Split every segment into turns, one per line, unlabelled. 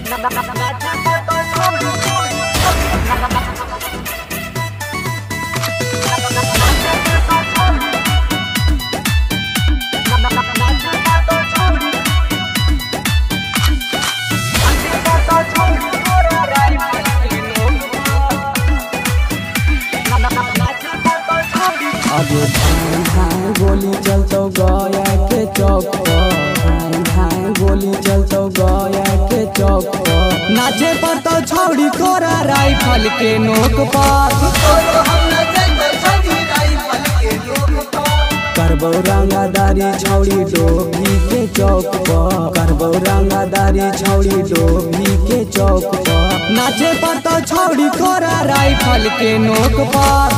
अब धान धान गोली चलतो गया के चौक पर, धान धान गोली चलतो गया के चौक पर। नाचे पर तो छौड़ी कोरा राइफल के नोक पर, करबौ रंगादारी छौड़ी डोभी के चौक पर, करबौ रंगादारी छौड़ी डोभी के चौक पर। नाचे पर तो छौड़ी कोरा राइफल के नोक पर।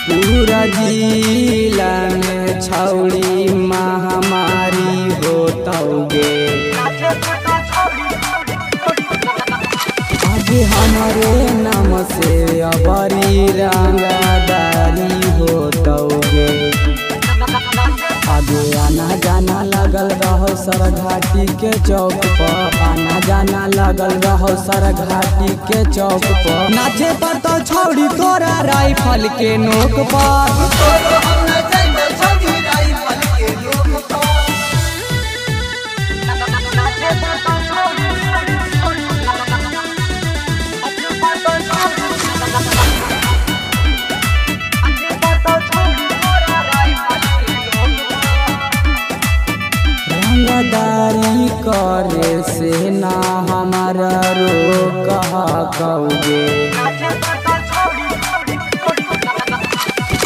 पूरा जिला में छौड़ी महामारी होतौगे, आज हमारे नाम से अबरी रंगादारी होतौगे। आगे आना जाना लगल रहो सरघाटी के चौक पर, आना जाना लगल रहो सरघाटी के चौक पर। नाचे पर तो छौड़ी कोरा राइफल के नोक पर। रंगदारी करे से ना हमारा रोक कौगे,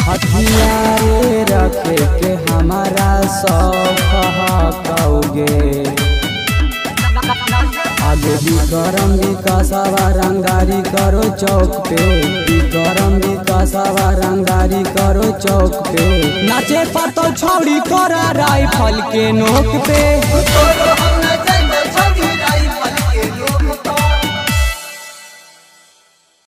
हथियार रखे के हमारा शौक कौगे। आगे विक्रम विकासवा रंगदारी करो चौक पे, विक्रम विकासवा रंगदारी करो चौक पे। नाचे पर तो छौड़ी कोरा राइफल के नोक पे।